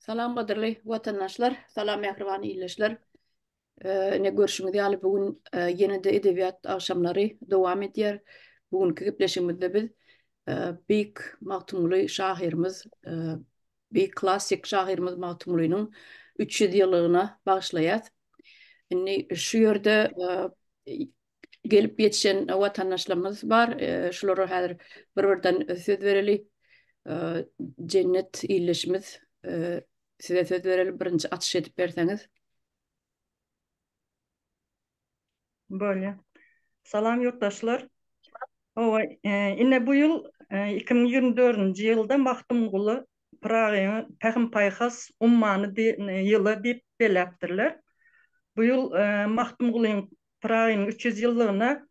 Salam gadyrly watandaşlar, salam mähriban ildeşler. Ine görşüňiz ýaly bu gün ýene-de edebiýat agşamlary dowam edýär. Bu günki gepleşigimizde biz beýik Magtymguly şahyrymyz, beýik klassyk şahyrymyz Magtymgulynyň 300 ýyllygyna bagyşlaýas. Indi şu ýerde gelip ýetişen watandaşlarymyz bar. Şulara häzir bir-birden söz bereli. Jennet ildeşimiz size söz bereli, birinji açyş edip berseňiz. Bolýar. Salam ýurtdaşlar. Hawa, ine bu ýyl 2024-nji ýylda Magtymguly Pyragynyň Pähim-paýhas ummany ýyly diýip belläpdirler. Bu ýyl Magtymgulyň Pyragynyň 300 ýyllygyna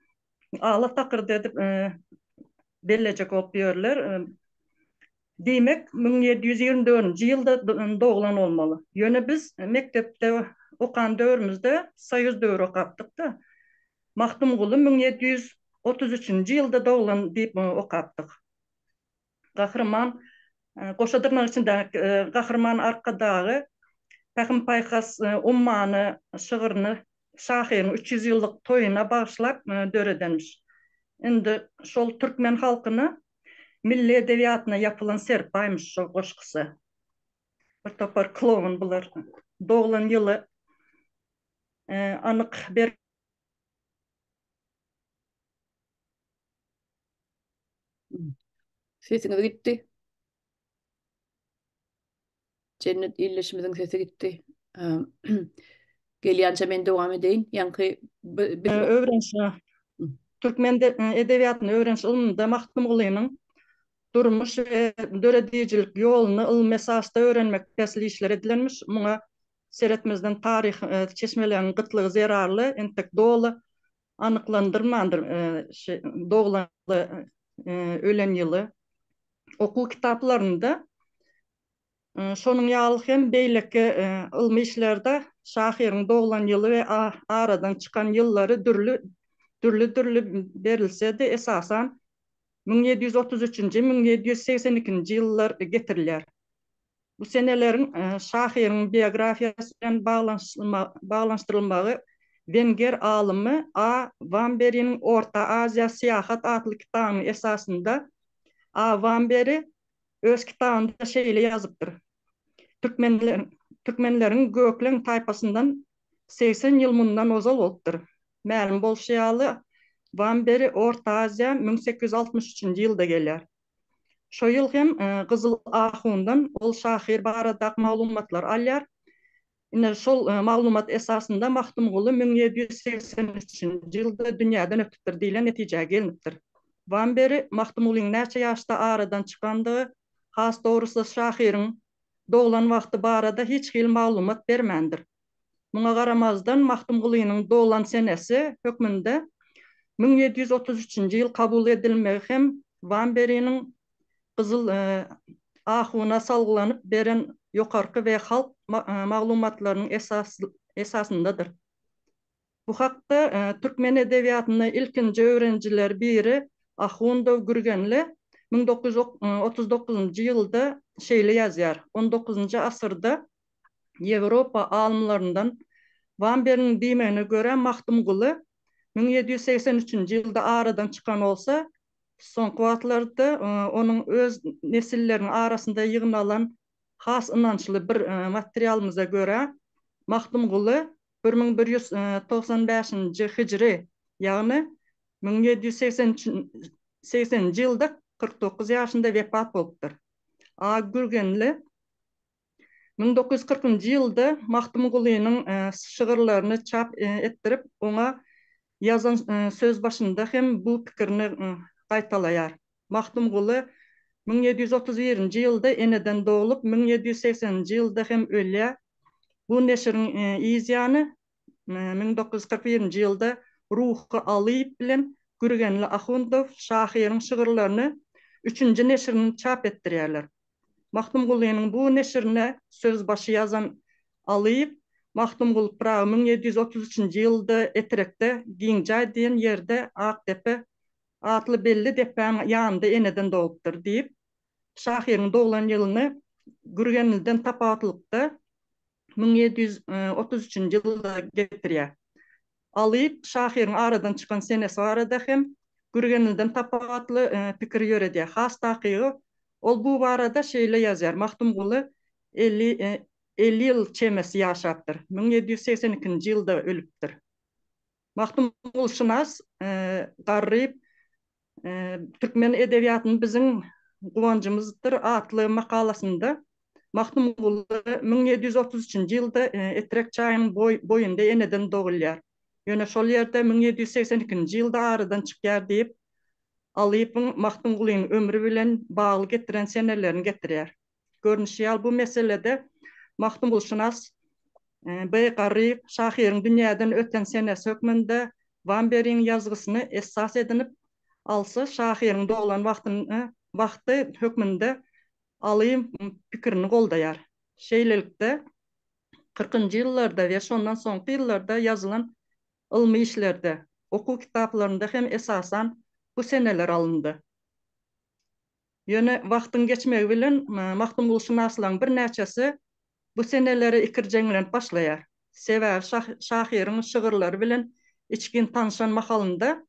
ala takyrdy edip bellejek bolup ýörler. Diýmek, 1724-nji ýylda doglan bolmaly. Ýöne biz mekdepde okan döwrümizde soýuz döwri okapdyk-da. Magtymguly 1733-nji ýylda doglan diýip okapdyk. Gahryman, goşa dyrnak içindäki Gahryman Arkadagy Pähim-paýhas ummany şygryny şahyryň 300 ýyllyk toýuna bagyşlap döredenmiş. Indi şol türkmen halkyna milli edebiýatyna ýapylan serpaýmyş şol goşgusy. Bir topar kloun bular. Doglan ýyly anyk ber. Sesiňiz gitdi. Jennet ildeşimiziň sesi gitdi. Gelýänçä men dowam edeýin. Ýaňky biz Öwreniş Türkmen edebiýatyny öwreniş ylmynda Magtymgulynyň durmuş we döredijilik ýoluny ylmy esasda öwrenmek pesli işler edilenmiş. Muňa seretmezden taryh çeşmeleriniň gytlygy zerarly entek doly anyklandyrmandyr doglan ölen ýyly. Okuw kitaplarynda şonuň ýaly hem beýleki ylmy işlerde şahyryň doglan ýyly we aradan çykan ýyllary dürli dürli-dürli berilse-de, esasan 1733-nji, 1782-nji ýyllar getirilýär. Bu seneleriň şahyryň biografiýasy bilen baglanyşdyrylmagy wenger alymy A. Wamberiniň Orta Aziýa syýahat atly kitabynyň esasynda A. Wamberi öz kitabynda şeýle ýazypdyr, Türkmenleriň gökleň taýpasyndan 80 ýyl mundan ozal bolupdyr. Mälim bolşy ýaly, Wamberi Orta Aziýa 1863-nji ýylda gelýär. Şo ýyl hem Gyzyl ahundan ol şahyr baradaky maglumatlary alýar. Ine, şol maglumat esasynda Magtymguly 1783-nji ýylda dünýäden ötüpdir diýlen netijä gelnipdir. Wamberi Magtymgulyň näçe ýaşda aradan çykandygy, has dogrusy şahyryň doglan wagty barada hiç hili maglumat bermändir. Muňa garamazdan, Magtymgulynyň doglan senesi hökmünde 1733-nji ýyl kabul edilmegi hem Wamberiniň Gyzyl ahuna salgylanyp beren ýokarky we halk maglumatlarynyň esasyndadyr. Bu hakda türkmen edebiýatynda ilkinji öwrenijiler biri Ahundow Gürgenli 1939-njy ýylda şeýle ýazýar, On dokuzynjy asyrda Ýewropa alymlaryndan Wambergiň diýmegine görä Magtymguly 1783-nji ýylda aradan çykan bolsa, soňky wagtlarda onuň öz nesilleriniň arasynda ýygnalan has ynançly bir materialymyza görä Magtymguly 1195-nji hijri, ýagny 1780-nji ýylda 49 ýaşynda wepat bolupdyr. A. Gürgenli 1940-njy ýylda Magtymgulynyň şygyrlaryny çap etdirip, oňa ýazan sözbaşynda hem bu pikirini gaýtalaýar. Magtymguly 1731-nji ýylda eneden doglup, 1780-nji ýylda hem ölýär. Bu neşiriň yz ýany 1941-nji ýylda Ruhy Alyýew bilen Gürgenli Ahundow şahyryň şygyrlaryny üçünji neşirini çap etdirýärler. Magtymgulynyň bu neşirine sözbaşy ýazan Alyýew Magtymguly Pyragy 1733-nji ýylda Etrekde Giňjaý diýen ýerde Akdepe atly belli depäň ýanynda eneden dogupdyr diýip, şahyryň doglan ýylyny Gürgenliden tapawutlykda 1733-nji ýylda getirýär. Alyp şahyryň aradan çykan senesi barada hem Gürgenliden tapawutly pikir ýöredýär. Has takygy, ol bu barada şeýle ýazýar, Magtymguly 50 50 ýyl çemesi ýaşapdyr. 1782-nji ýylda ölüpdir. Magtymgulyşynas Garryýew Türkmen edebiýatyny biziň guwanjymyzdyr atly makalasynda Magtymguly 1733-nji ýylda Etrek çaýynyň boýunda eneden dogulýar. Ýöne şol ýerde 1782-nji ýylda aradan çykýar diýip, Alyýewiň Magtymgulynyň ömri bilen bagly getiren senelerini getirýär. Görnüşi ýaly, bu meselede Magtymgulyşynas B. Garryýew şahyryň dünýäden öten senesi hökmünde Wamberiň ýazgysyny esas edinip alsa, şahyryň doglan wagtyny wagty hökmünde Alyýew pikirini goldaýar. Şeýlelikde, kyrkynjy ýyllarda we şondan soňky ýyllarda ýazylan ylmy işlerde, okuw kitaplarynda hem esasan bu seneler alyndy. Ýöne wagtyň geçmegi bilen magtymgulyşynaslaryň birnäçesi bu senelere ikirjeňlenip başlaýar. Sebäbi şahyryň şygyrlary bilen içgin tanşan mahalynda,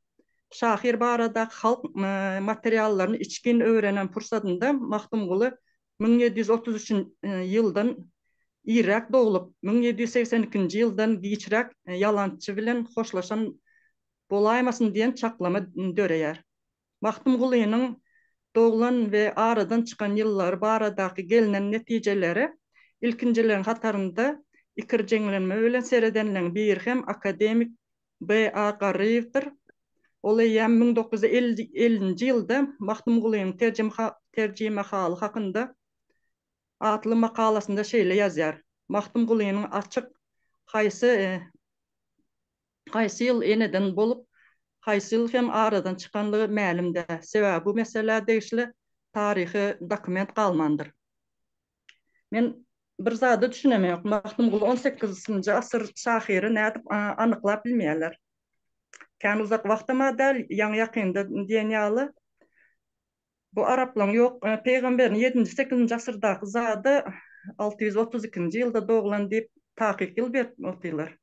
şahyr baradaky halk materiallaryny içgin öwrenen pursadynda Magtymguly 1733 ýyldan irräk doglup, 1782-nji ýyldan giçräk ýalançy bilen hoşlaşan bolaýmasyn diýen çaklama döreýär. Magtymgulynyň doglan we aradan çykan ýyllary baradaky gelnen netijelere ilkinjileriň hatarynda ikirjeňlenme bilen seredenleriň biri hem akademik BA. Garryýewdir. Ol eýýäm 1950-nji ýylda Magtymgulynyň terjimehaly hakynda atly makalasynda şeýle ýazýar, Magtymgulynyň açyk haýsy Haýsy ýyl eneden bolup, haýsy ýyl hem aradan çykanlygy mälim däl. Sebäbi bu meselä degişli taryhy dokument galmandyr. Men bir zada düşünemok, Magtymguly on sekizinji asyr şahyry nädip anyklap bilmeýärler? Kän uzak wagtam-a däl, ýaňy-ýakynda diýen ýaly bu araplaryň ýok pygamberini ýedinji, sekizinji asyrdaky zada 632-nji ýylda doglan diýip takyk ýyl berip otyrlar.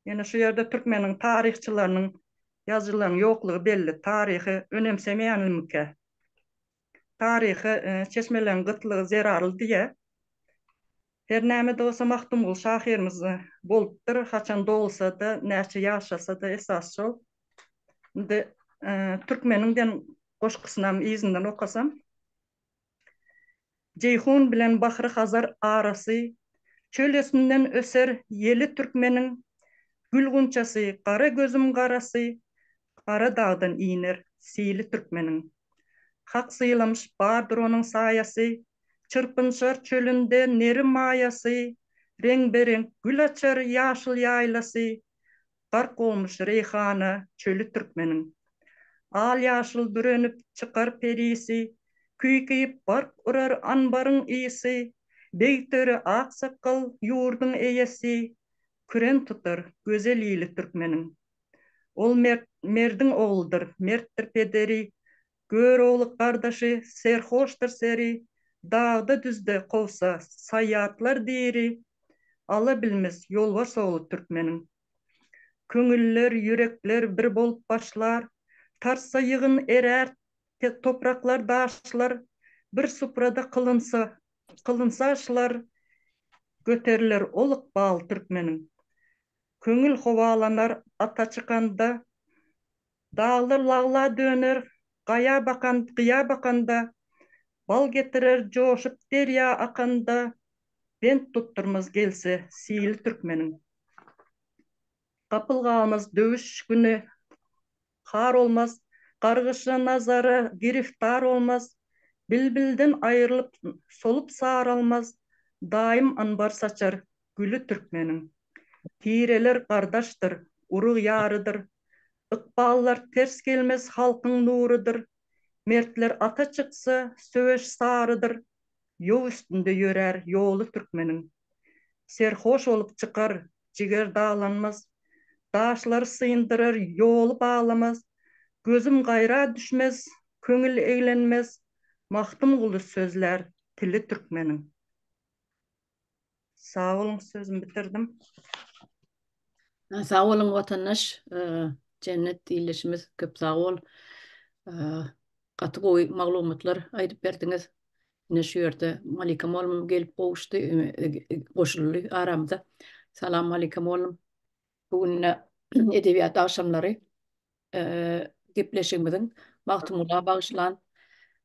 Ýöne şu ýerde türkmeniň taryhçylarynyň, ýazyjylarynyň ýoklugy belli. Taryhy önemsemeýänlimikä? Taryhy çeşmeleriň gytlygy zerarly diýýär. Her näme-de bolsa Magtymguly şahyrymyz bolupdyr. Haçan dogulsa-da, näçe ýaşasa-da esasy şol. Indi Türkmeniň diýen goşgusynam yzyndan okasam. Jeýhun bilen Bahry-Hazar arasy, Çöl üstünden öser ýeli türkmeniň, Gül gunçasy, gara gözüm garasy, Gara dagdan iner sili türkmeniň. Hak sylamyş bardyr onuň saýasy, Çyrpynşar çölünde neri maýasy, Reňbe-reňk gül açar ýaşyl ýaýlasy, Gark olmuş reýhana çöli türkmeniň. Al-ýaşyl bürenip çykar perisi, Küýkeýip bark urar anbaryň ysy, Beg töre aksakgal ýurduň eýesi, Küren tutar gözel ili türkmeniň. Ol mert, merdiň ogludyr, mertdir pederi, Görogly gardaşy serhoşdyr seri, Dagda-düzde kowsa saýýatlar diri, Ala bilmez ýolbars ogly türkmeniň. Köňüller, ýürekler bir bolup başlar, Tartsa ýygyn erär topraklar, daşlar, Bir suprada kylynsa, kylynsa aşlar, Göteriler ol ykbal türkmeniň. Köňül howalanar ata çykanda, Daglar lagla döner, gaýa bakan, gyýa bakanda, Bal getirer joşup derýa akanda, Bent tutdurmaz gelse sili türkmeniň. Gapyl galmaz döwüş güni har olmaz, Gargyşa nazara giriftar olmaz, Bilbilden aýrylyp solup saralmaz, Daýym anbar saçar güli türkmeniň. Tireler gardaşdyr, urug ýarydyr, Ykballar ters gelmez halkyň nurudyr, Mertler ata çyksa, söweş sarydyr, Ýow üstünde ýörär ýoly türkmeniň. Serhoş bolup çykar, jiger daglanmaz, Daşlary syndyrar, ýoly baglamaz, Gözüm gaýra düşmez, köňül eglenmez, Magtymguly sözlär. Tili türkmeniň. Sag boluň sözümi bitirdim. Sag boluň watandaş Jennet ildeşimiz köp sag bol. Gaty gowy maglumatlar aýdyp berdiňiz. Ine şu ýerde Malika mollum gelip gowuşdy, goşuldy aramyza. Salam Malika mollum. Bu gün edebiýat agşamlary gepleşigimiziň Magtymgula bagyşlan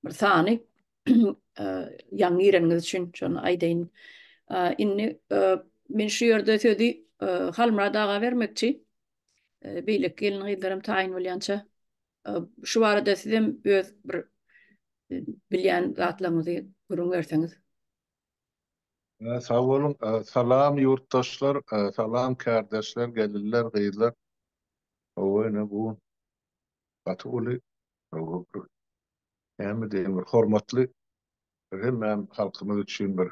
bir sany ýaňy gireniňiz üçin şony aýdaýyn. Indi men şu ýerde sözi Halmyrat aga bermekçi. Beýleki gelin-gyzlaram taýyn bolýança. Şu barada sizem öz bir bilýän zatlaryňyzy gürrüň berseňiz. Sag boluň. Salam ýurtdaşlar, salam kärdeşler, gelinler, gyzlar. Hawa ine bu gaty uly hawa bir näme diýeýin bir hormatly bir hemmäm halkymyz üçin bir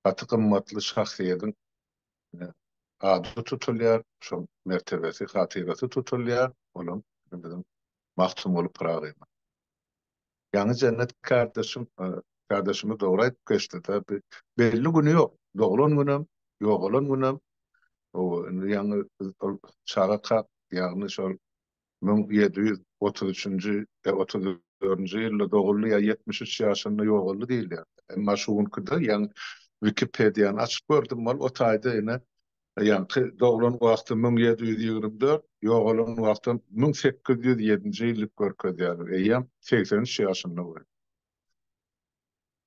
gaty gymmatly şahsyýediň ady tutulýar, şoň mertebesi, hatyrasy tutulýar, olam biziň Magtymguly Pyragymyz. Ýaňy Jennet kärdeşim, kärdeşimiz dogry aýdyp geçdi-de, belli güni ýok, doglan günem, ýogalan günem, hawa, indi ýaňy biz ol çagakak, ýagny şol 1733-nji ýa 34-nji ýylda doguldy ýa 73 ýaşynda ýogaldy diýilýär. Emma şu günküde ýaňy Wikipediýany açyp gördüm, ol o taýda ine Ýaňky doglan wagty 1724, ýogalan wagtam 1807-nji ýyl diýip görkezýärler. Eýýäm 83 ýaşynda bolýar.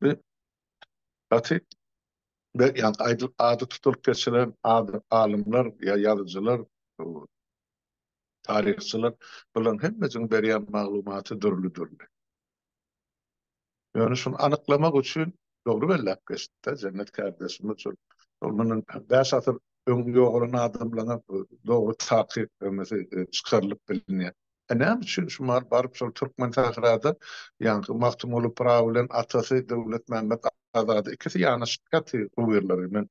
Bu gaty we ýaňky aýdylyp ady tutulyp geçilen ady alymlar ýa ýazyjylar, taryhçylar bularyň hemmesiniň berýän maglumaty dürli-dürli. Ýöne şuny anyklamak üçin dogry belläp geçdi-de Jennet kärdeşimiz şol şol mundan bäş asyr öň ýogalan adamlaryň dogry takyk ömesi çykarylyp bilinýär. E näme üçin şu mahal baryp şol türkmen sährada ýaňky Magtymguly Pyragy bilen atasy Döwletmämmet Azady ikisi ýanaşyk ýatyr gubyrlary men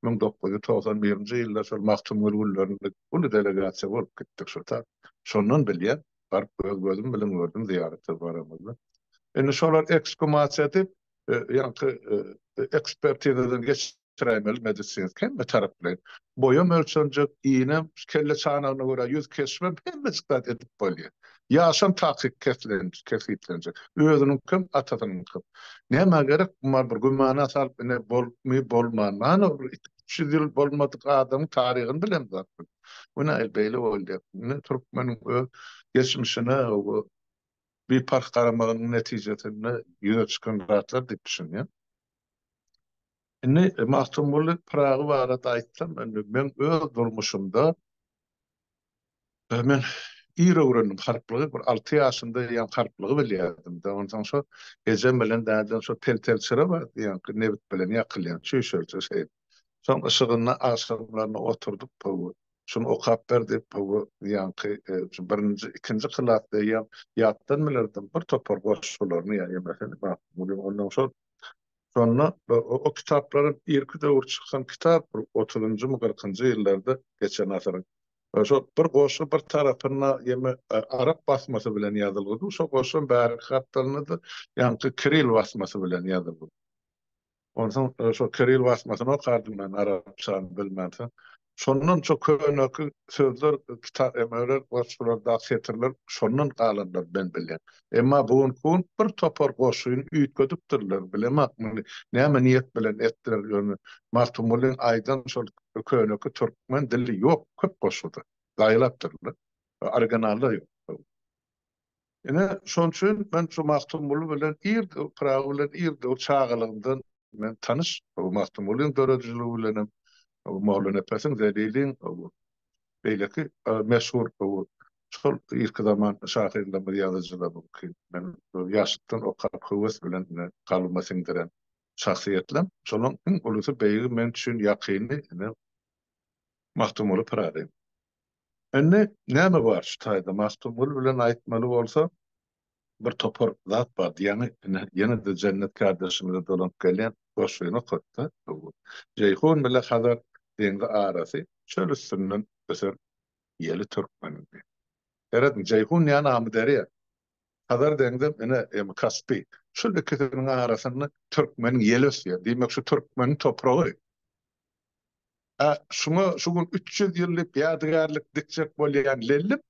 1991-nji ýylda şol Magtymguly günlerinde uly delegasiýa bolup gitdik şo ta. Şondan bilýän, baryp öz gözüm bilen gördüm zyýarata baramyzda. Indi şolar eksgumasiýa diýip, ýaňky ekspertizadan geçiräýmeli medisinski hemme taraplaýyn. Boýam ölçenjek, inem, kelle çanagyna görä ýüz keşbem hemmejik zat edip bolýar. Ýaşam takyk kesgitlenjek. Özüniňkem, atasynyňkam. Nämä gerek bu bir gümana salyp ine bolupmy, bolmanmy. Hany bir 300 ýyl bolmadyk adamyň taryhyny bilemzok biz. Bu nähili beýle bolýar? Ine türkmeniň öz geçmişine biparh garamagynyň netijesinde ýüze çykan zatlar diýip düşünýän. Indi Magtymguly Pyragy barada aýtsam, indi meň öz durmuşymda Men ir öwrendim harplygy, bir alty ýaşymda eýýäm harplygy bilýärdim-de. Onsoň şo ejem bilen dädem şo tel-tel çyra bar diýýän, nebit bilen ýakylýan çüýşelje şeý. Şoň yşygynda agşamlaryna oturdyp, hawa, şuny okap ber diýip, hawa, ýaňky şu birinji, ikinji klasda eýýäm ýatdan bilerdim bir topar goşgularyny ýa ýemesini Magtymgulyň. Ondan şol şonda o kitaplaram irki döwür çykan kitap, bir otuzynjymy, kyrkynjy ýyllarda geçen asyryň. Şo bir goşgy bir tarapynda ýeme arap basmasy bilen ýazylgydy, şo goşgyň bärki gapdalynda-da ýaňky kiril basmasy bilen ýazylgy. Onsoň şo kiril basmasyny okardym men arapçany bilmänsoň. Şondan şo köneki sözler, kitap emeler, goşgulardaky setirler şondan galanlar men bilýän. Emma bu günki gün bir topar goşgyny üýtgedipdirler, bilemok muny näme niýet bilen etdiler ýöne Magtymgulyň aýdan şol Köneki türkmen dili ýok köp goşguda. Zaýalapdyrlar. Originalda ýok. Ine, şonuň üçin men şu Magtymguly bilen ir, Pyragy bilen ir çagalygymdan men tanyş. Magtymgulyň döredijiligi bilenem, Mollanepesiň, Zeliliň, beýleki meşhur şol irki zaman şahyrlarymyz, ýazyjylarymyz men ýaşlykdan okap höwes bilen ine kalbyma siňdiren Şahsyýetlem, şolaň iň ulusy, beýigi men üçin ýakyny ine Magtymguly Pyragy. Indi näme bar şu taýda Magtymguly bilen aýtmaly bolsa bir topar zat bar. Ýaňy ine ýene-de Jennet kardeşimize dolanyp gelýän goşgyny okatdy. Jeýhun bile Hazar deňzi arasy çöl üstünden öser ýeli türkmeniň diýip. Serediň Jeýhun ýa Amyderýa. Hazar deňzem ine ýa Kaspi. Şul ikisiniň arasynda türkmeniň ýeli ösýär. Diýmek şu türkmeniň topragy. Ä şuňa şu gün 300 ýyl diýip ýadygärlik dikjek bolýan lellim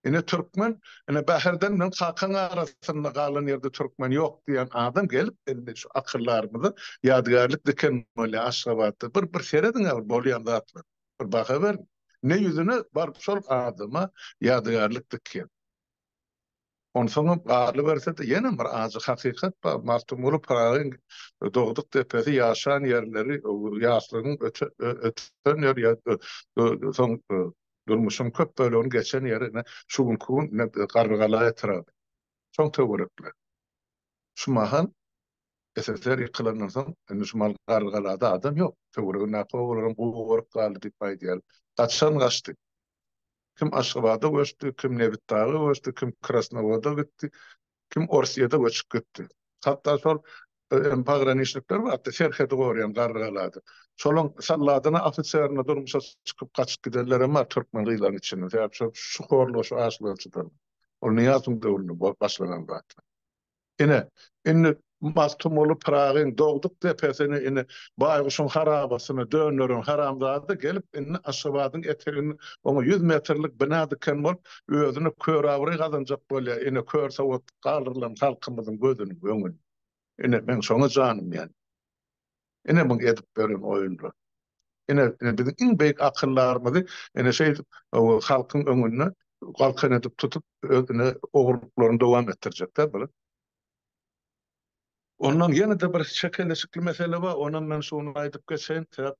Ine türkmen, ine Bäherden bilen Kakaň arasynda galan ýerde türkmen ýok diýen adam gelip indi şu akyldarymyza ýadygärlik diken bolýar Aşgabatda. Bir bir serediň bir bolýan zatlar. Bir baha beriň. Ne ýüzüne baryp şol adama ýadygärlik dikýär. Onsoňam galyberse-de ýene bir ajy hakykat bar. Magtymguly Pyragyň dogduk depesi, ýaşan ýerleri, ýaşlygyň öten ýeri, soň Durmuşyň köp bölegini geçen ýeri ine şu günki gün ine Garrygala etraby. Şoň töwerekleri. Şu mahal SSR ýykylandan soň indi şu mahal Garrygalada adam ýok. Töweregindäki obalaram gugaryp galdy diýip aýdýarlar. Gaçan gaçdy. Kim Aşgabada göçdi, kim Nebitdaga göçdi, kim Krasnowoda gitdi. Kim Orsýede göçüp gitdi. Hatda şol pograniçnikler bardy, serhedi goraýan Garrygalada. Şolaň salladyna, ofiserine durmuşa çykyp gaçyp gidenlerem bar türkmen gyzlaryň içinde. Sebäp şol şu horluga, şu açlyga çydarman. Ol Nyýazowyň döwründe başlanan zatlar. Ine, indi Magtymguly Pyragyň dogduk depesini indi Baýguşyň harabasyna dönderen haramzada gelip indi Aşgabadyň eteginde oňa 100 metrlik bina diken bolup özüne körabraý gazanjak bolýar ine kör sowat galdyrylan halkymyzyň gözüniň öňünde. Ine meň şoňa janym ýanýar. Ine muň edip beren oýunlary. Ine ine biziň iň beýik akyldarymyzy ine şeýdip halkyň öňünde galkan edip tutup özüne ogurlyklaryny dowam etdirjekler bular. Ondan ýene-de bir çekeleşikli mesele bar, onam men şuny aýdyp geçeýin, sebäp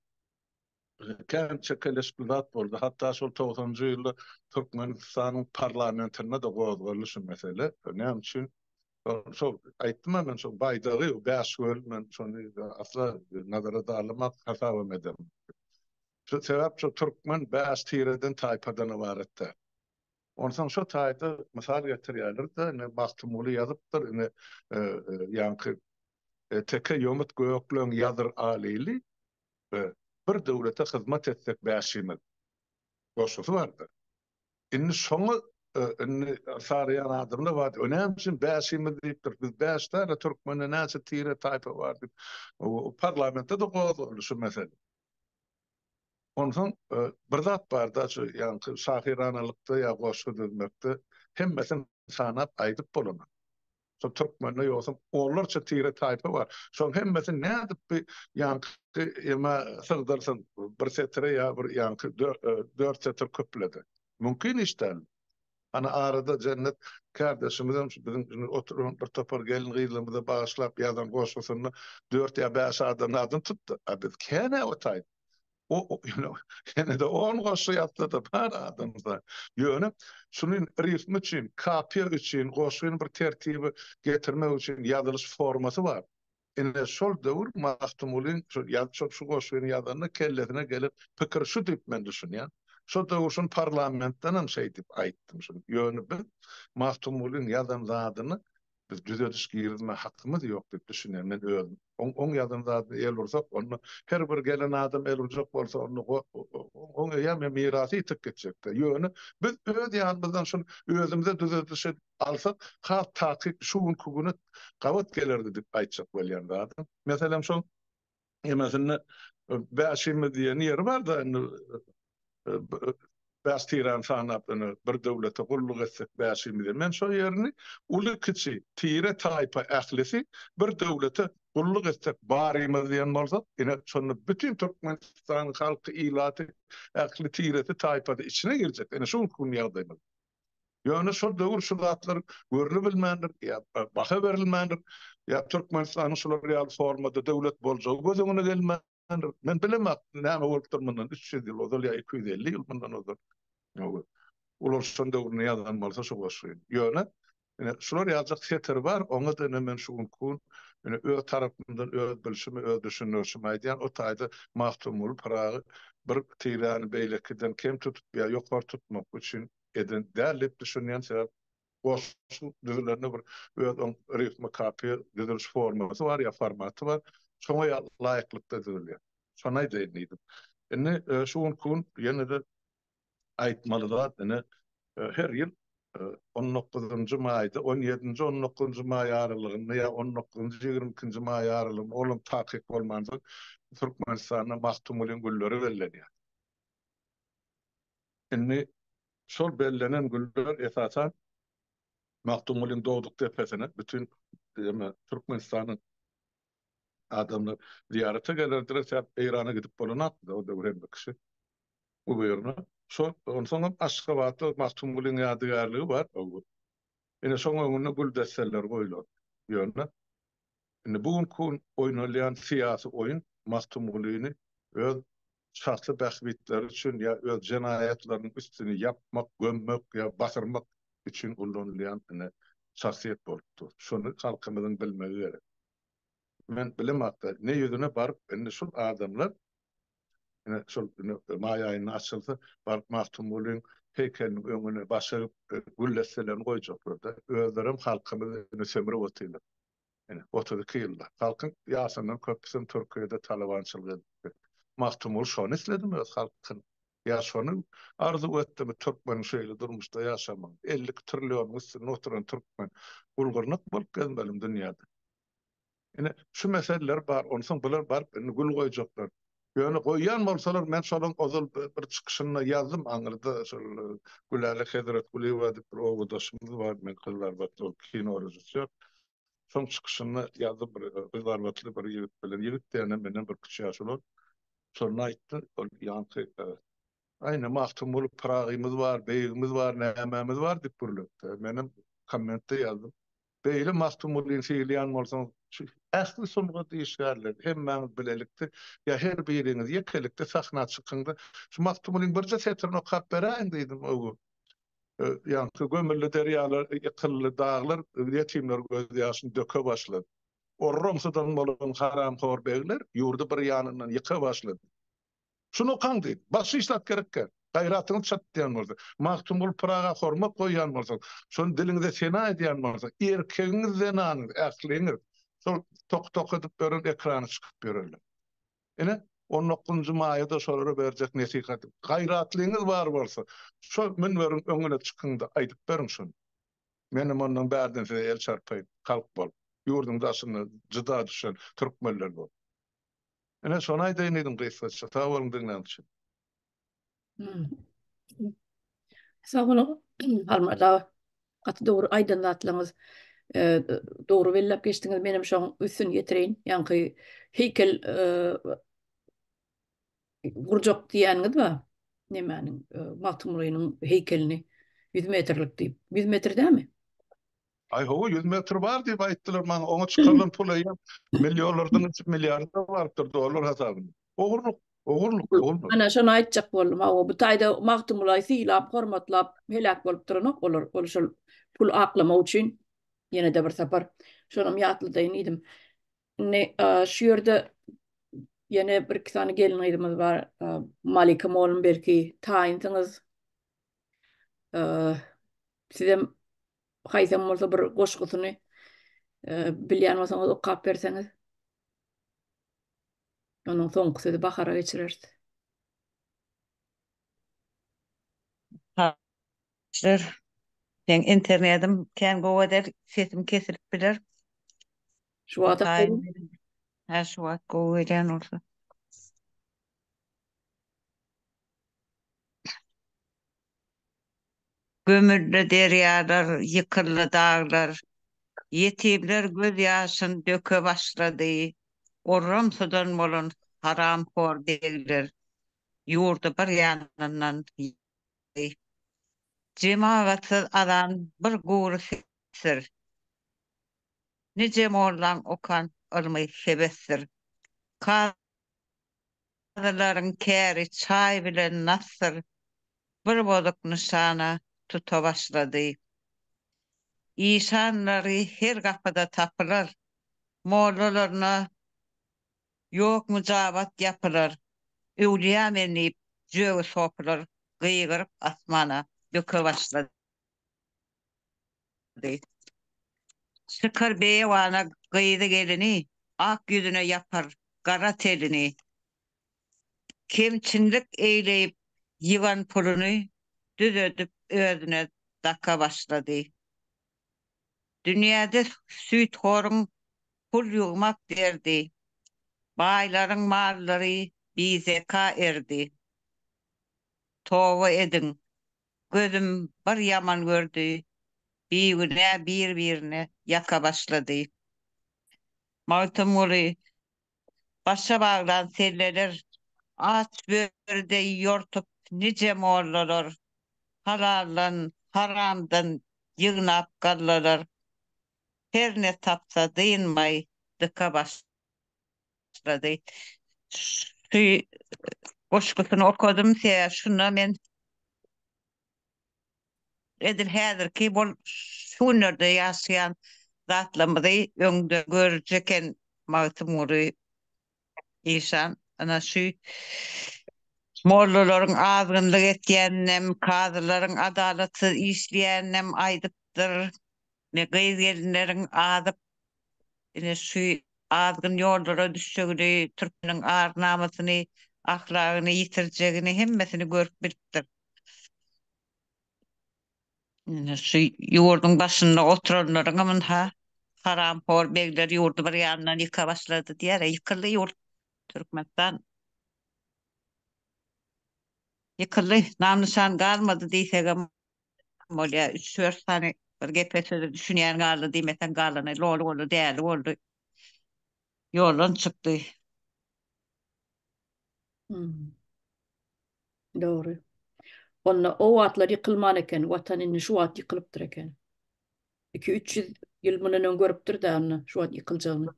kän çekeleşikli zat boldy. Hatda şol togsanynjy ýylda Türkmenistanyň parlamentinde-de gozgaldy şu mesele. Näme üçin? Şol aýtdym-a men şol baýdagy, bäşgöl, men şony asla nazara-da alamak, hasabam edemok. Şu sebäp şu türkmen bäş tireden, taýpadan ybarat däl. Onsoň şo taýda mysal getirýärler-de, ine Magtymguly ýazypdyr, ine ýaňky Teke ýomut gökleň ýazyr alyly, bir döwlete hyzmat etsek bäşimiz goşgusy bardyr. Indi şoňa indi saraýan adamlar bar, o näme üçin bäşimiz diýipdir, biz bäş däl-de türkmende näçe tire taýpa bar diýip, parlamentde-de gozgaldy şu mesele. Onsoň bir zat bar-da, şu ýaňky şahyranalykda ýa goşgy düzmekde hemmesini sanap aýdyp bolanok. Şol türkmende ýogsam onlarça tire-taýpa bar. Şoň hemmesini nädip bir ýaňky ema sygdyrsyň bir setire ýa bir ýaňky dört setir küplede. Mümkin iş däl. Hany arada Jennet kärdeşimizem şu biziň indi oturan bir topar gelin-gyzlarymyza bagyşlap ýazan goşgusynda dört ýa bäş adamyň adyny tutdy. A biz kän-ä o taýda. O ýene-de on goşgy ýazsa-da bar adamda. Ýöne şuny rifm üçin, kapiýa üçin, goşgyny bir tertibe getirmek üçin ýazylyş formasy bar. Ine şol döwür Magtymgulyň şu ýaz şu goşgyny ýazanda kellesine gelen pikir şu diýip men düşünýän. Şo döwür şuny parlamentdenem şeý diýip aýtdym şuny. Ýöne biz Magtymgulyň ýazan zadyny biz düzediş girizme hakymyz ýok diýip düşünýän men özüm. Oň oň ýazan zadyna el ursak onda her bir gelen adam el urjak bolsa onda oň eýýäm mirasy ýitip gitjekde. Ýöne biz öz ýanymyzdan şuny özümize düzediş edip alsak has takyk şu günki güne gabat gelerdi diýip aýtjak bolýan zadym. Meselem şol emesinde bäşimiz diýen ýeri bar-da indi bäş tiräni sanap indi bir döwlete gulluk etsek bäşimiz diýen. Men şol ýerini uly-kiçi, tire-taýpa ählisi bir döwlete gulluk etsek barymyz diýen bolsak, ine şonda bütin Türkmenistanyň halky, ilaty, ähli tiresi, taýpasy içine girjek. Ine şu günki gün ýagdaýymyz. Ýöne şol döwür şu zatlar görülibilmändir, ýa baha berilmändir, ýa Türkmenistanyň şular ýaly formada döwlet boljagy göz öňüne gelmändir. Men bilemok, näme bolupdyr mundan 300 ýyl ozal ýa 250 ýyl mundan ozal. Ulalşan döwründe ýazan bolsa şu goşgyny. Ýöne ine şular ýaljak setir bar, oňa-da ine men şu günki gün ine öz tarapymdan öz bilşimi, öz düşündirişimi aýdýan. O taýda Magtymguly Pyragy bir tiräni beýlekiden kem tutup ýa ýokary tutmak üçin eden däl diýip düşünýän, sebäp goşgy düzülende bir öz oň rifma kapiýa düzüliş formasy bar ýa formaty bar, şoňa laýyklykda düzülýär. Şony aýdaýyn diýdim. Indi şu günki gün ýene-de aýtmaly zat ine her ýyl. On dokuzynjy maýda, on ýedinji, on dokuzynjy maý aralygynda ýa on dokuzynjy, 22-nji maý aralygynda, olam takyk bolmansoň, Türkmenistanda Magtymgulyň günleri bellenýär. Indi şol bellenen günler esasan Magtymgulyň dogduk depesine bütin Türkmenistanyň adamlar zyýarata gelerdiler, sebäp Eýrana gidip bolanakdy o döwür hemme kişi. Guberna. Şol, onsoňam Aşgabatda Magtymgulyň ýadygärligi bar. Ine, şoň öňünde gül desseleri goýlar. Ýöne indi bu günki gün oýnalýan syýasy oýun Magtymgulyny öz şahsy bähbitleri üçin ýa öz jenaýatlarynyň üstüni ýapmak, gömmek ýa basyrmak üçin ullanylýan ine şahsyýet bolup dur. Şony halkymyzyň bilmegi gerek. Men bilemok-da, ne ýüzüne baryp indi şul adamlar Ine, şol ine maý aýynda açylsa, baryp Magtymgulyň heýkeliniň öňüne baş egip, gül desselerini goýjaklar-da. Özlerem halkymyzy ine sömürip otyrlar. Ine, 32 ýylda. Halkyň ýarysyndan köpüsem Türkiýede talabançylyk edipdi. Magtymguly şony isledimi öz halkyna? Ýa şony arzuw etdimi türkmeniň şeýle durmuşda ýaşamagyny? 52 trillionyň üstünde oturan türkmen gul-gyrnak bolup gezmelimi dünýäde? Ine, şu meseleler bar. Onsoň bular baryp indi gül goýjaklar. Ýöne goýýan bolsalar, men şolaň ozal bir çykyşynda ýazdym aňyrda şol Gülälek Hezretgulyýewa diýip bir obadaşymyz bar, men Gyzylarbatly ol kino režissýor. Şoň çykyşynda ýazdym bir Gyzylarbatly bir ýigit bilen, ýigit diýende menden bir kiçi ýaşy uly. Şonda aýtdy, ol ýaňky Aý ine Magtymguly Pyragymyz bar, beýigimiz bar, nämämiz bar diýip gürletdi. Menem kommentde ýazdym. Beýle Magtymgulyny sylaýan bolsaňyz, şu ähli sungat işgärleri hemmäňiz bilelikde ýa her biriňiz ýekelikde sahna çykyňda, şu Magtymgulyň birje setirini okap beräýiň diýdim. O ýaňky gömüldi derýalar, ýykyldy daglar, ýetimler gözýaşyny döke başlady. Orramsydan bolan haramhor begler ýurdy bir ýanyndan ýyka başlady. Şuny okaň diýip, başga hiç zat gerek däl. Gaýratyňyz çatýan bolsa, Magtymguly Pyraga hormat goýýan bolsaň, şony diliňize sena edýän bolsaň, erkegiňiz, zenanyňyz, ähliňiz şol tok-tok edip ýören ekrana çykyp ýörerler. Ine, on dokuzynjy maýada şolara berjek nesihatym. Gaýratlyňyz bar bolsa, şol münberiň öňüne çykyň-da aýdyp beriň şony. Menem ondan bärden size el çarpaýyn, halk bolup, ýurduň daşynda jyda düşen türkmenler bolup. Ine şony aýdaýyn diýdim gysgaça. Sag boluň diňläniň üçin. Sag boluň Halmyrat aga. Gaty dogry aýdan zatlaryňyz dogry belläp geçdiňiz. Menem şoň üstüni ýetireýin. Ýaňky heýkel gurjak diýýäniňiz bar. Nemäniň Magtymgulynyň heýkelini 100 metrlik diýip. 100 metr dämi? Aý hawa 100 metr bar diýip aýtdylar maňa. Oňa çykarylan pul eýýäm millionlardan geçip milliarda barypdyr dollar hasabynda. Ogurlyk, ogurlyk, ogurlyk. Ana şony aýtjak boldum. Hawa bu taýda Magtymgulaý sylap, hormatlap heläk bolup duranok olar. Ol şol pul aklamak üçin ýene-de bir sapar şonam ýatladaýyn diýdim. Indi şu ýerde ýene bir iki sany gelin gyzymyz bar. Malika mollum belki taýynsyňyz. Sizem haýsam bolsa bir goşgusyny bilýän bolsaňyz okap berseňiz. Onuň soňky sözi Bahara geçireris. Haşlar. Seň internetim kän gowy däl, sesim kesilip biler. Şu wagt Hä, şu wagt gowy gelýän bolsa. Gömüldi derýalar, ýykyldy daglar, Ýetimler gözýaşyn döke başlady. Orramsydan bolan haramhor begler Ýurdy bir ýanyndan ýykdy. Jemagatsyz azan bir gury sesdir. Nije mollaň okan ylmy hebesdir. Kazylaryň käri çaý bilen nasdyr, Bir bozuk nyşana tuta başlady. Işanlary her gapyda tapylar, Mollalaryna ýok myjabat ýapylar, Öwlüýä men diýip jögi sopylar Gygyryp asmana döke başlady. Çykar beýewana gyzy-gelini, Ak ýüzüne ýapar gara telini. Kemçinlik eýleýip ýygan puluny, Düzedip özüne. daka başlady. Dünýäde süýthoryň pul ýygmak derdi, Baýlaryň mallary bizeka erdi. Toba ediň, gözüm bir ýaman gördi, Bigünä bir-birine ýaka başlady. Magtymguly, Başa baglan selleler, Aç böri deý ýortup nije mollalar, Halaldan, haramdan ýygnap gallalar, Her ne tapsa dynmaý dyka başlady. Şu goşgusyny okadym, sebäbi şunda men Edil häzirki bol şu günlerde ýaşaýan zatlarymyzy öňde görüji eken Magtymguly işan. Ana şu mollalaryň azgynlyk etýäninem, kazylaryň adalatsyz işleýäninem aýdypdyr. Ine gyz-gelinleriň azyp ine şu azgyn ýollara düşjegini, türkmeniň ar-namysyny, ahlagyny ýitirjegini hemmesini görüp bilipdir. Ine şu ýurduň başynda oturanlaryňam ynha haramhor begler ýurdy bir ýandan ýyka başlady diýýär-ä. Ýykyldy ýurt Türkmenistan. Ýykyldy, nam-nyşan galmady diýsegem bolýar. Üç-dört sany bir gepe söze düşünýän galdy diýmeseň galany loly boldy, däli boldy. Ýoldan çykdy. Hmm. Dogry. Onda o wagtlar ýykylman eken, watan indi şu wagt ýykylypdyr eken. 2-300 ýyl mundan öň görüpdir-dä onda şu wagt ýykyljagyny.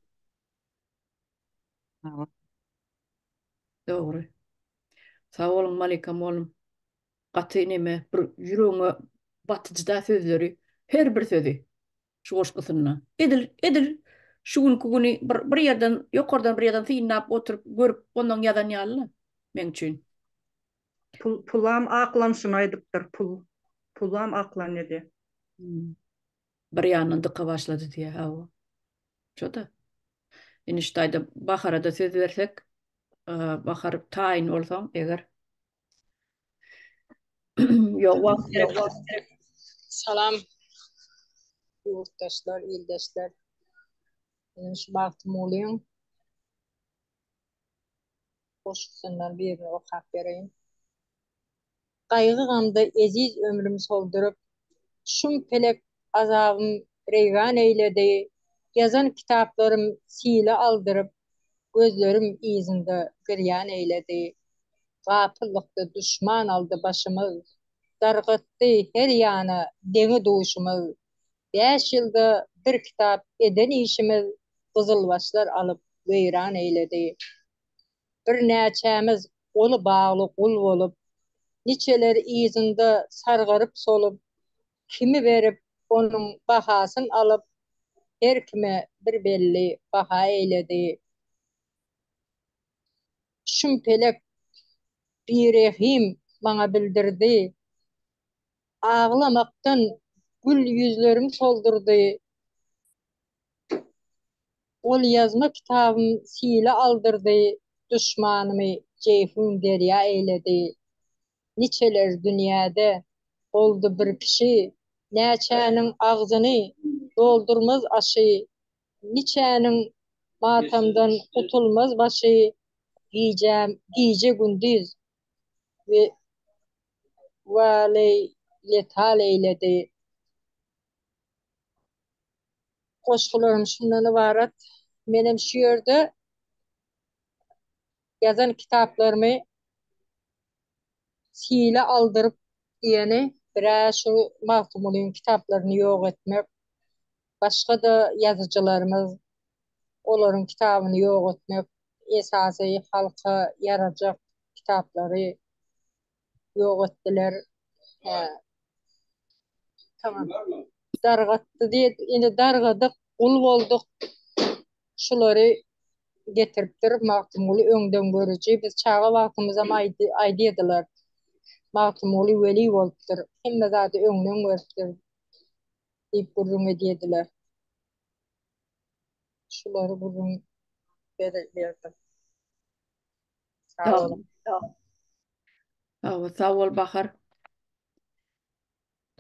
Dogry. Sag boluň Malika mollum. Gaty neme bir ýüregiňe batyjyda sözleri, her bir sözi. Şu goşgusynda. Edil, edil şu günki güni bir, bir ýerden, ýokardan bir ýerden synlap oturyp, görüp, ondan ýazan ýaly-la, meň üçin. Pul, pulam aklanşyny aýdypdyr, pul. Pulam aklanýa diýýär. Hmm. Bir ýandan dyka başlady diýýär, hawa. Şo-da. Indi şu taýda Bahara-da söz bersek, Bahar taýyn bolsaň eger. Ýok, wagt gerek. Salam ýurtdaşlar, ildeşler. Men şu Magtymgulyň goşgusyndan birini okap bereýin. Gaýgy-gamda eziz ömrüm solduryp, Şum pelek azabym reýgan eýledi, Ýazan kitaplarym sile aldyryp, Gözlerim yzynda girýan eýledi. Gapyllykda duşman aldy başymyz, Dargatdy her ýana deňi-duşumyz. Bäş ýylda bir kitap eden işimiz Gyzylbaşlar alyp weýran eýledi. Birnäçämiz goly bagly gul bolup, Niçeler yzynda sargaryp-solup, Kimi berip, onuň bahasyn alyp, Her kime bir belli baha eýledi. Şum pelek birehim maňa bildirdi, Aglamakdan gül ýüzlerim soldurdy. Golýazma kitabym sile aldyrdy, Duşmanymy Jeýhun derýa eýledi. Niçeler dünýäde boldy bir kişi, Näçäniň agzyny doldurmaz aşy, Niçäniň matamdan gutulmaz başy, Gijäm gije-gündiz waleýletal eýledi. Goşgularym şundan ybarat. Menem şu ýerde ýazan kitaplarymy sile aldyryp diýeni bir-ä şu Magtymgulyň kitaplaryny ýok etmek, başga-da ýazyjylarymyz olaryň kitabyny ýok etmek, esasy halka ýarajak kitaplary ýok etdiler. Hä. Tamam. Dargatdy diýip, indi dargadyk, gul bolduk. Şulary getiripdir Magtymguly öňdengörüji. Biz çaga wagtymyzam aýdýardylar. Magtymguly weli bolupdyr, hemme zady öňden görüpdir diýip gürrüň edýärdiler. Şulary gürrüň berdim. Sag boluň. Sag bol, sag bol Bahar.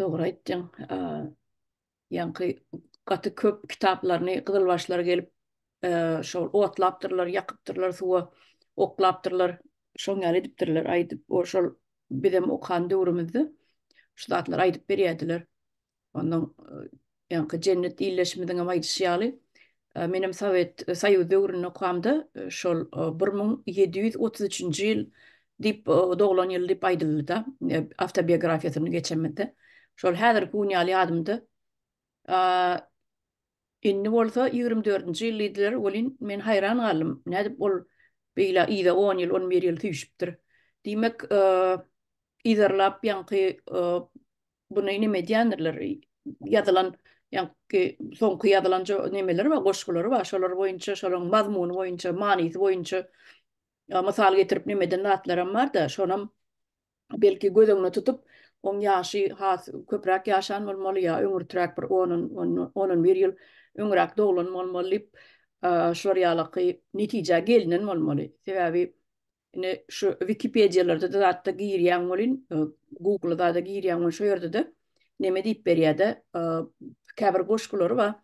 Dogry aýtdyň. Ýaňky gaty köp kitaplaryny gyzylbaşlar gelip şol otlapdyrlar, ýakypdyrlar, suwa oklapdyrlar. Şoň ýaly edipdirler aýdyp, o şol bizem okan döwrümizde şu zatlary aýdyp berýärdiler. Ondan ýaňky Jennet ildeşimiziň hem aýdyşy ýaly, menem Sowet Soýuz döwründe okamda şol 1733-nji ýyl diýip doglan ýyl diýip aýdyldy-da, awtobiografiýasyny geçemizde. Şol häzirki gün ýaly ýadymda. Indi bolsa 24-nji ýyl diýdiler, welin men haýran galdym. Nädip ol beýle yza on ýyl, on bir ýyl süýşüpdir. Diýmek, yzarlap ýaňky buny neme edýändirler, ýazylan ýaňky soňky ýazylan nemeleri bar, goşgulary bar, şolar boýunça, şolaryň mazmuny boýunça, manysy boýunça mysal getirip neme eden zatlaram bar-da, şonam belki göz öňüne tutup, oň ýaşy has köpräk ýaşan bolmaly ýa öňürtiräk bir on, on bir ýyl öňräk doglan bolmaly diýip, şular ýalaky netijä gelnen bolmaly. Sebäbi Ine şu Wikipediýalarda-da zatda girýäň welin, Google-a zada girýäň welin şo ýerde-de neme diýip berýär-de, käbir goşgulary bar.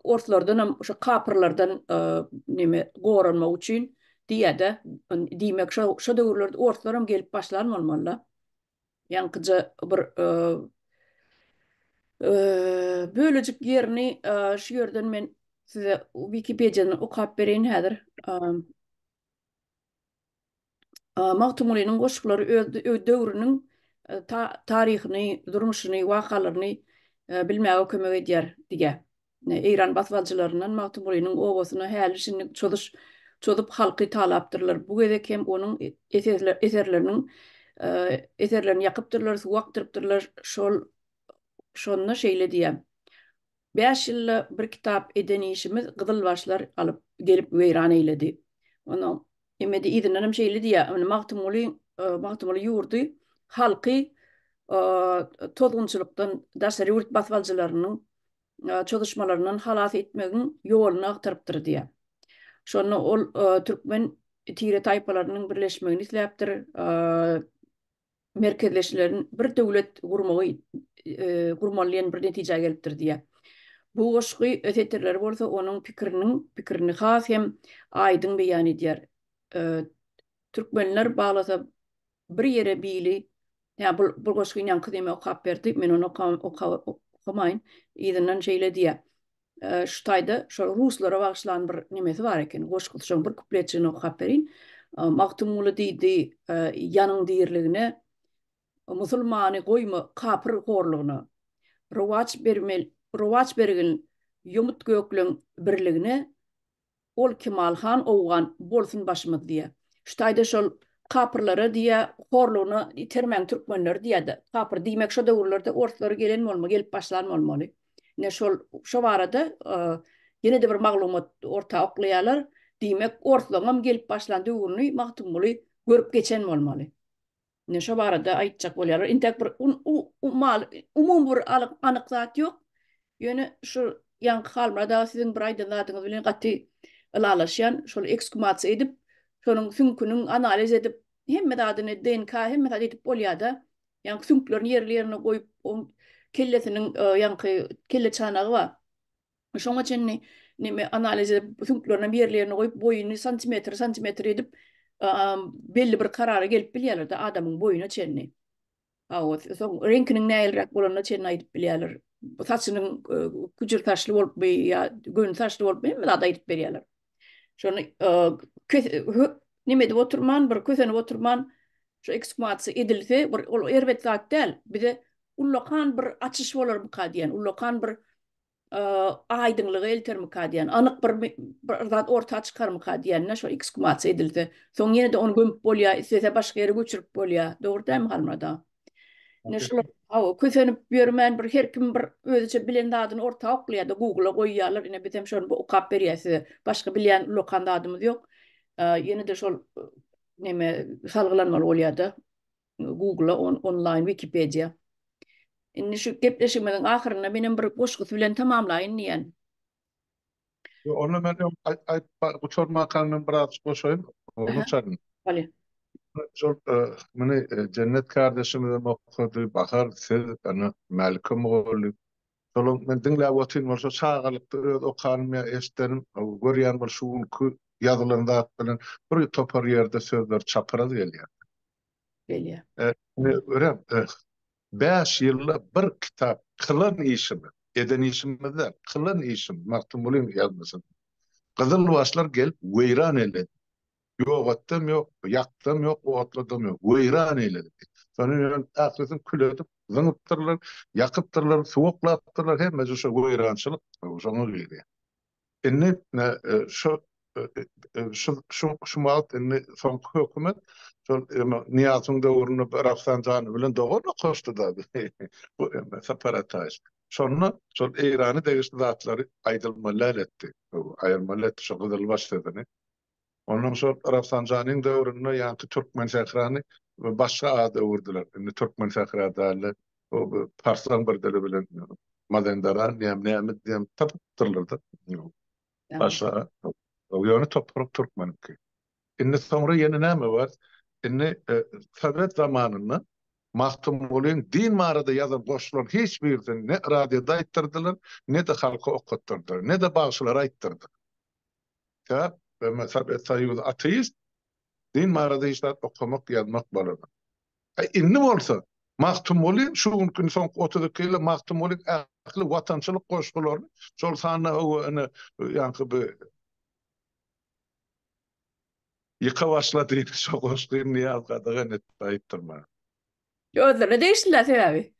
Orslardanam şo kapyrlardan neme goranmak üçin diýýär-de. Diýmek şo şo döwürlerde orslaram gelip başlan bolmaly-da. Ýaňkyja bir bölejik ýerini şu ýerden men size Wikipediýadan okap bereýin häzir. Magtymgulynyň goşgulary öz döwrüniň taryhyny, durmuşyny, wakalaryny bilmäge kömek edýär diýýär. Eýran basybalyjylaryndan Magtymgulynyň obasyna häli-şindi çozuş çozup halky talapdyrlar. Bu gezek hem onuň eserleriniň eserlerini ýakypdyrlar, suw akdyrypdyrlar. Şol şonda şeýle diýýär. Bäş ýylda bir kitap eden işimiz gyzylbaşlar alyp gelip weýran eýledi. Onuň emedi yzyndanam şeýle diýýär, indi Magtymguly Magtymguly ýurdy halky tozgunçylykdan, daşary ýurt basybalyjylarynyň çozuşmalaryndan halas etmegiň ýoluny agtarypdyr diýýär. Şonda ol türkmen tire-taýpalarynyň birleşmegini isläpdir. Merkezleşilen bir döwlet gurmagy gurmaly diýen bir netijä gelipdir diýýär. Bu goşgy setirleri bolsa onuň pikiriniň pikirini has hem aýdyň beýan edýär. Türkmenler baglasa bir ýere bili Hä bu bu goşgyny ýaňky neme okap berdi. Men ony okamaýyn. Yzyndan şeýle diýýär. Şu taýda şol ruslara bagyşlan bir nemesi bar eken, goşgusy şoň bir kupletjigini okap berin. Magtymguly diýdi, ýanyň dirligine, musulmany goýma kapyr horlugyna. Rowaç bermel, rowaç bergin ýomut gökleň birligine, Ol Kemal han owgan bolsun başymyz diýýä. Şu taýda şol kapyrlara diýýä horlugyna itermäň türkmenleri diýýädä. Kapyr diýmek şo döwürlerde orslary gelen bolma gelip başlan bolmaly. Ine şol şo barada ýene-de bir maglumat orta oklaýarlar. Diýmek orslaryňam gelip başlan döwrüni Magtymguly görüp geçen bolmaly. Ine şo barada aýtjak bolýarlar. Intäk bir umumy bir anyk zat ýok. Ýöne şu ýaňky Halmyrat aga siziň bir aýdan zadyňyz bilen gaty ylalaşýan. Şol ekshumasiýa edip, şonuň süňküniň analiz edip, hemme zadyny DNK hemme zat edip bolýar-da. Ýaňky süňklerini ýerli-ýerine goýup, oň kellesiniň ýaňky kelle çanagy bar. Şoňa çenli neme analiz edip, süňklerini ýerli-ýerine goýup, boýuny santimetr santimetr edip, belli bir karara gelip bilýärler-de adamyň boýuna çenli. Hawa, soň reňkiniň nähiliräk bolanyna çenli aýdyp bilýärler. Saçynyň küjür saçly bolupmy ýa göni saçly bolupmy, hemme zady aýdyp berýärler. Şony neme edip oturman, bir kösenip oturman, şu ekshumasiýa edilse, bir ol erbet zat däl. Bize ullakan bir açyş bolarmyka diýen, ullakan bir aýdyňlyga eltermika diýen, anyk bir bir zat orta çykarmyka diýende şo ekshumasiýa edilse, soň ýene-de ony gömüp bolýar, islese başga ýere göçürip bolýar. Dogry dälmi Halmyrat aga? Ine şular hawa kösenip ýörmän bir her kim bir özüçe bilen zadyny orta oklaýar-da Google-a goýýarlar. Ine bizem şony okap berýäs size. Başga bilýän ullakan zadymyz ýok. Ýene-de şol neme salgylanmaly bolýar-da. Google-a onlaýn Wikipediýa. Indi şu gepleşigimiziň ahyrynda menem bir goşgusy bilen tamamlaýyn diýýän. Onda men öň aýdyp gutarmankaň men biraz goşaýyn. Ondan çaryn. Bolýar. Şol muny Jennet kardeşimizem okady, Bahar, siz, ana Mälike mugallym. Şolam men diňläp otyryn bolsa çagalykda öz okanym ýa eşdenim, görýän bir şu günki ýazylan zat bilen bir topar ýerde sözler çapraz gelýär. Gelýär. Örän Bäş ýylda bir kitap kylan işimiz, eden işimiz däl, kylan işimiz, Magtymgulyň ýazmasy. Gyzylbaşlar gelip weýran eýledi. Ýok etdem ýok, ýakdam ýok, otladam ýok, weýran eýledi. Şonuň ýöne ählisini kül edip, zyňypdyrlar, ýakypdyrlar, suwaklapdyrlar, hemmesi şo weýrançylyk şoňa girýär. Indi şu şu şu şu wagt indi soňky hökümet şol Nyýazowyň döwründe Rafsanjany bilen dogan okaşdy-da bu Sapar Ataýew. Şonda şol Eýrana degişli zatlary aýdylmaly däl etdi. Aýyrmaly etdi şo gyzylbaş sözüni. Ondan şol Rafsanjanyň döwründe ýaňky Türkmensährany başga ada öwürdiler. Indi Türkmensähra däl-de, parslaň bir dili bilen Mazendaran diýem, näme diýem tapypdyrlar-da. Başga ýöne toprak türkmeniňki. Indi soňra ýene näme bar? Indi sowet zamanynda Magtymgulyň din barada ýazan goşgularyň hiç birisini ne radioda aýtdyrdylar, ne-de halka okatdyrdylar, ne-de bagşylara aýtdyrdylar. Sebäp Sowet Soýuzy ateist, din barada hiç zat okamak, ýazmak bolanok. A indi bolsa Magtymguly şu günki soňky 32 ýylda Magtymgulyň ähli watançylyk goşgularyny, şol sanda hawa ine ýaňky bu Ýyka başla diýip şo goşgyny Nyýaz gadagan etdi aýtdyrmaga. Özlerine degişli-dä sebäbi.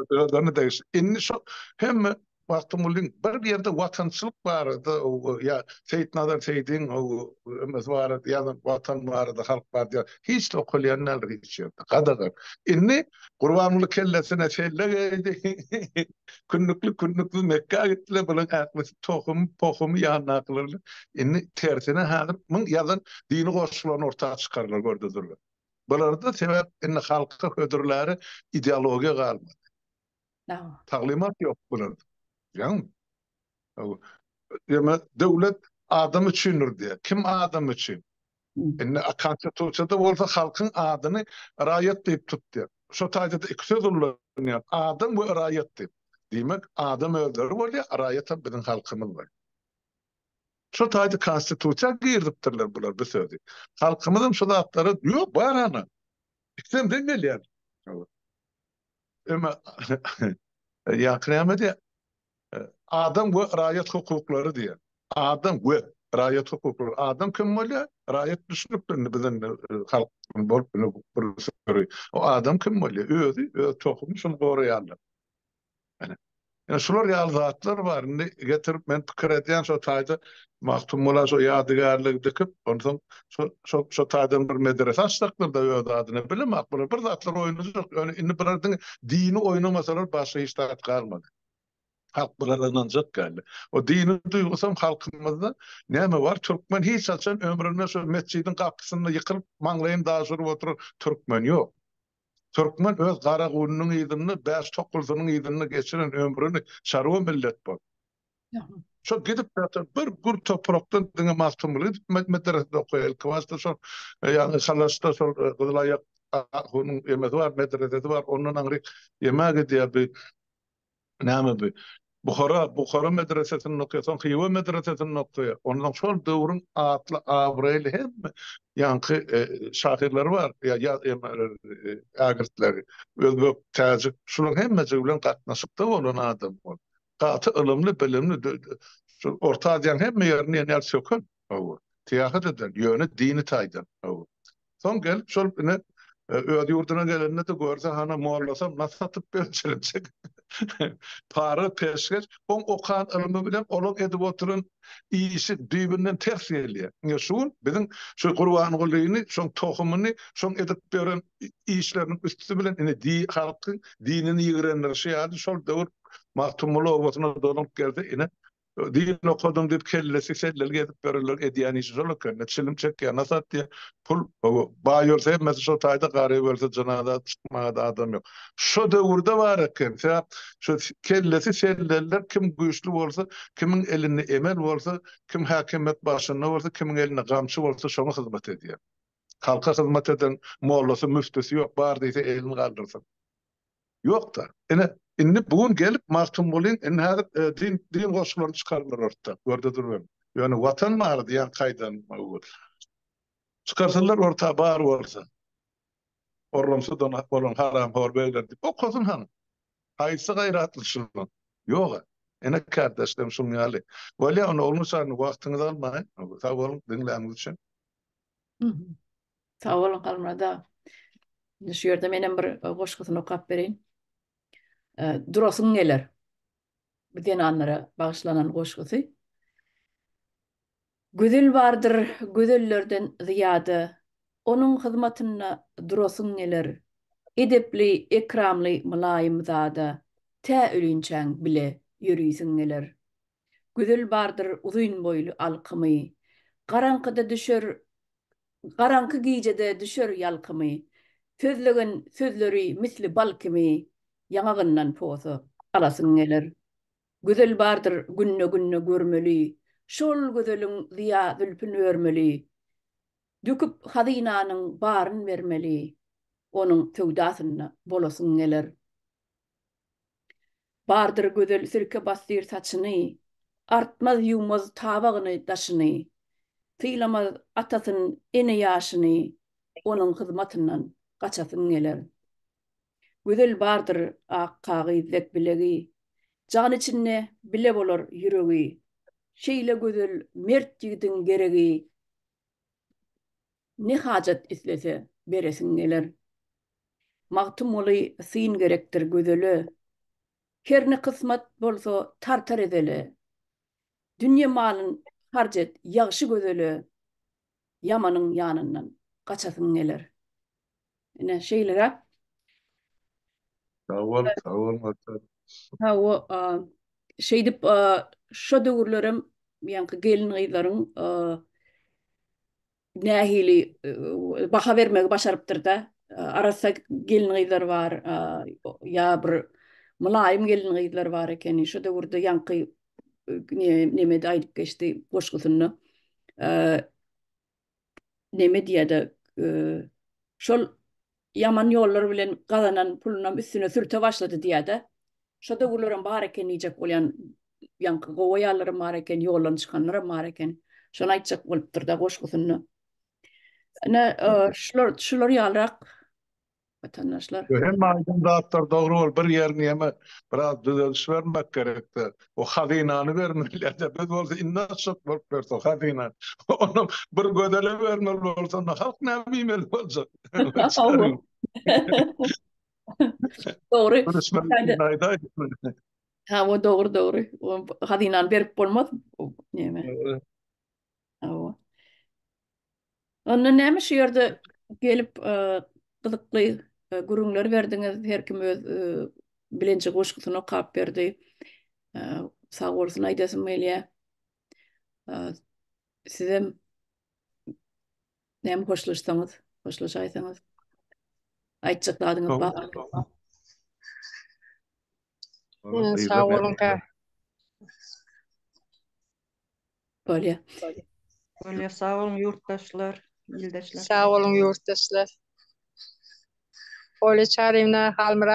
Özlerine degişli. Indi şo hemme Magtymgulyň bir ýerde watançylyk barada ýa Seýitnazar Seýdiň ümesi barada ýazan watan barada halk barada hiç-de okalýan däldir hiç ýerde. Gadagan. Indi Gurbanguly kellesine selle geýdi. Kündükli kündüksiz Mekgä gitdiler. Bularyň ählisi tohumy, pohumy ýanyndakylar bilen. Indi tersine häzir muň ýazan dini goşgularyny orta çykardylar gördüzdirler. Bularda sebäp indi halka hödürläre ideologiýa galmady. Taglymat ýok bularda. Ýagny ýöne döwlet adam üçindir diýýär. Kim adam üçin? Indi konstitusiýada bolsa halkyň adyny raýat diýip tutýar. Şo taýda-da iki söz ullanýar. Adam we raýat diýip. Diýmek, adam özleri bolýar, raýatam biziň halkymyz bolýar. Şo taýda konstitusiýa girizipdirler bular bu sözi. Halkymyzam şu zatlara ýok bar ana. Ikisem deň gelýär. Emma ýaňky näme diýýär? Adam we raýat hukuklary diýýär. Adam we raýat hukuklary. Adam kim bolýar? Raýat düşnükli indi biz indi halk bolup bir süri. O adam kim bolýar? Özi, öz tohumy şony goraýarlar. Ýa şular ýaly zatlar bar. Indi getirip men pikir edýän şo taýda Magtymgula şo ýadygärligi dikip, onsoň şo şo şo taýdan bir medrese açjaklar-da öz adyna. Bilemok, bular bir zatlar oýnajak. Ýöne indi bular diňe dini oýnamasalar başga hiç zat galmady. Halk bulara ynanjak däldi. O dini duýgusam halkymyzda näme bar? Türkmen hiç haçan ömründe şo metjidiň gapysynda ýykylyp, maňlaýyny daş urup oturan türkmen ýok. Türkmen öz gara gunynyň yzynda, bäş tokulsynyň yzynda geçiren ömrüni çarwa millet bolup. Şo gidip ýatan bir gür toprakdan diňe Magtymguly gidip medresede okaýar. Ilki başda şol ýagny Halaşda şol Gyzylaýak ahunyň emesi bar, medresesi bar. Ondan aňryk ýemä gidýär bi Näme bu? Buhara, Buhara medresesinde okaýar, soň Hywa medresesinde okaýar. Ondan şol döwrüň atly, abraýly hemme ýaňky şahyrlary bar, ýa ägirtleri, özbek, täjik, şularyň hemmejigi bilen gatnaşykda bolan adam ol. Gaty ylymly, bilimli, şu Orta Aziýanyň hemme ýerini diýen ýaly söken, hawa, syýahat eden, ýöne dini taýdan, hawa. Soň gelip şol ine öz ýurduna gelende-de görse hana mollasam nas satyp berjek. Para peşgeş oň okan ylmy bilen olaň edip oturan işi düýbünden ters gelýär. Ine şu gün biziň şu Gurbangulyny şoň tohumyny şoň edip beren işleriniň üsti bilen ine di halkyň dinini ýigrendirişi ýaly şol döwür Magtymguly obasyna dolanyp gelse ine Din okadym diýip kellesi selleli gezip ýörenler edýän işi şol eken. Çilim çekýär, nas atýar. Pul, baý ölse hemmesi şo taýda, garyp ölse jynaza çykmaga-da adam ýok. Şo döwürde bar eken. Sebäp şo kellesi selleliler kim güýçli bolsa, kimiň elinde emel bolsa, kim häkimiýet başynda bolsa, kimiň elinde gamçy bolsa şoňa hyzmat edýär. Halka hyzmat eden mollasy, müftüsi ýok, bar diýse elini galdyrsyn. Ýok-da. Ine, indi bu gün gelip Magtymgulyň indi häzir din din goşgularyny çykardylar orta. Görde durubem. Ýöne Watan barada ýaňky aýdan çykarsynlar orta bar bolsa. Orramsydan bolan haramhor begler diýip okasyn hany. Haýsy gaýratly şunuň? Ýog-a. Ene kärdeşlerim şuň ýaly. Bolýa onda oglan wagtyňyzy almaýyn. Sag boluň diňläniňiz üçin. Sag boluň Halmyrat aga. Indi şu ýerde menem bir goşgusyny okap bereýin. Durasyň geler. Bu zenanlara bagyşlanan goşgusy. Gözel bardyr gözellerden zyýada, Onuň hyzmatynda durasyň geler. Edepli, ekramly, mylaýym zada, Tä ölinçäň bile ýörisiň geler. Gözel bardyr uzyn boýly alkymy, Garaňkyda düşer, Garaňky gijede düşer ýalkymy. Sözlegen sözleri misli bal kimi, Ýaňagyndan posa alasyň geler. Gözel bardyr günde-günde görmeli, Şol gözeliň zyýa zülpün örmeli. Döküp hazynanyň baryn bermeli, Onuň söwdasynda bolasyň geler. Bardyr gözel sirke basdyr saçyny, Artmaz ýuwmaz tabagyny daşyny. Sylamaz atasyn ene ýaşyny, Onuň hyzmatyndan gaçasyň geler. Gözel bardyr ak kagyz dek bilegi, Jan içinde bile bolar ýüregi. Şeýle gözel mert ýigidiň geregi, Ne hajat islese beresiň geler. Magtymguly syn gerekdir gözele, Herne kysmat bolsa tartar ezele. Dünýe malyn harç et ýagşy gözele, Ýamanyň ýanyndan gaçasyň geler. Ine şeýleräk. Sag bol, sag bol Maksat. Hawa, şeýdip şo döwürlerem ýaňky gelin-gyzlaryň nähili baha bermegi başarypdyr-da. Arassa gelin-gyzlar bar, ýa bir mylaýym gelin-gyzlar bar ekeni. Şo döwürde ýaňky nemede aýdyp geçdi goşgusynda. Neme diýýär-de, şol ýaman ýollar bilen gazanan pulunam üstüne sürte başlady diýýär-de. Şo döwürlerem bar eken diýjek bolýan, ýaňky gowy aýallaram bar eken, ýoldan çykanlaram bar eken. Şony aýtjak bolupdyr-da goşgusynda. Ine, şular, şular ýalyrak watandaşlar. Hemme aýdan zatlar dogry bol, bir ýerini ýeme biraz düzediş bermek gerekdi. O hazynany bermeli-de, biz bolsa indi açjak bolup ýörüs o hazynany. Onam bir gözele bermeli bolsa, onda halk näme iýmeli boljak? Dogry. Hawa, dogry, dogry. Hazynany berip bolmaz. Näme? Hawa. Onda näme şu ýerde gelip gyzykly gürrüňler berdiňiz. Her kim öz bilenje goşgusyny okap berdi. Sag bolsun aýdasym gelýär. Sizem näme hoşlaşsaňyz, hoşlaşaýsaňyz. Aýtjak zadyňyz bar. Sag boluň. Bolýa. Bolýa, sag boluň ýurtdaşlar, ildeşler. Sag boluň ýurtdaşlar. Olýa Çaryýewna, Halmyrat.